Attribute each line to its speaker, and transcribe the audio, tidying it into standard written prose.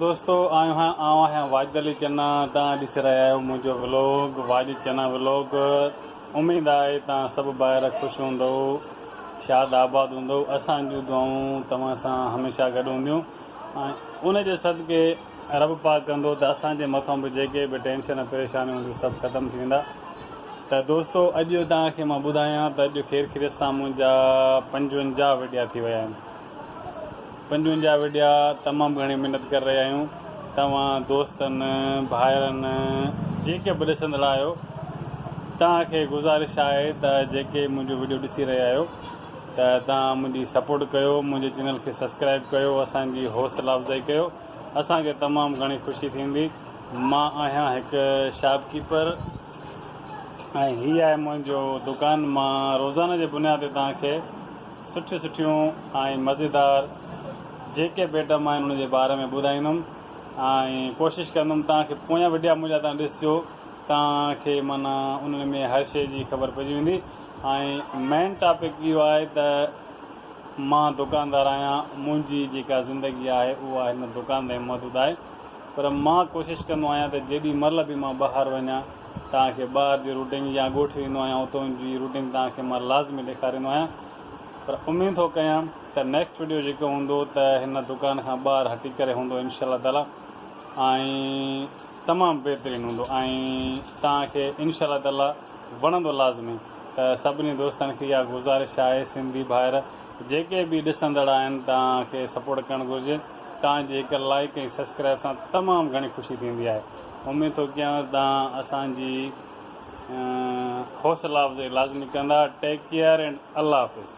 Speaker 1: دوستو آيو آهيان آئون آهيان واجد علي چنا توهان ڏسي رهيا آهيو منهنجو ولوگ واجد چنا ولوگ اميد آهي توهان سڀ ڀائر خوش هوندو شاد آباد هوندو اسان جون دعائون توهان سان هميشه گڏ هونديون ۽ ان جي صدقي رب پاڪ ڪندو ته اسان جي مٿان به جيڪي به ٽينشن پريشانيون هونديون سڀ ختم ٿي ويندا ته دوستو اڄ توهان کي مان ٻڌايان ته اڄ خير خيريت سان منهنجا 55 وڊيا ٿي ويا آهن 55 وڊيا تمام گهڻي محنت ڪري رهيا آهيون توهان دوستن ڀائرن جيڪي به ڏسندڙ آهيو توهان کي گذارش آهي ته جيڪي منهنجو وڊيو ڏسي رهيا آهيو ته توهان منهنجي سپورٽ ڪيو منهنجي چينل کي سبسڪرائب ڪيو اسان جي حوصلا افزائي ڪيو اسان کي تمام گهڻي خوشي ٿيندي مان آهيان هڪ شاپ ڪيپر ۽ هي آهي منهنجو دڪان مان روزانه جي بنياد تي توهان کي سٺيون سٺيون ۽ مزيدار جيڪي به ائٽم آهن ان جي باري ۾ ٻڌائيندم ۽ ڪوشش ڪندم توهان کي پويان وڊيا منهنجا توهان ڏسجو توهان کي معنيٰ انهن ۾ هر شيء جي خبر پئجي ويندي ۽ مين ٽاپڪ اهو آهي ته مان دڪاندار آهيان منهنجي جيڪا زندگي آهي اها هن دڪان تائين محدود آهي پر مان ڪوشش ڪندو آهيان ته جيڏي مهل به مان ٻاهر وڃان توهان کي ٻاهر جي روٽنگ يا ڳوٺ ويندو آهيان اتون جي روٽنگ توهان کي مان لازمي ڏيکاريندو آهيان پر اميد ٿو ڪيان ته نيڪسٽ وڊيو جيڪو هوندو ته هن دڪان کان ٻاهر هٽي ڪري هوندو انشاء الله تعالي ۽ تمام بهترين هوندو ۽ توهان کي انشاء الله تعالي وڻندو لازمي ته سڀني دوستن کي اها گذارش آهي سنڌي ڀائر جيڪي به ڏسندڙ آهن توهان کي سپورٽ ڪرڻ گهرجي توهان جي هڪ لائڪ ۽ سبسڪرائب سان تمام گهڻي خوشي ٿيندي آهي اميد ٿو ڪيان توهان اسان جي حوصلا افزائي لازمي ڪندا take care and Allah Hafiz.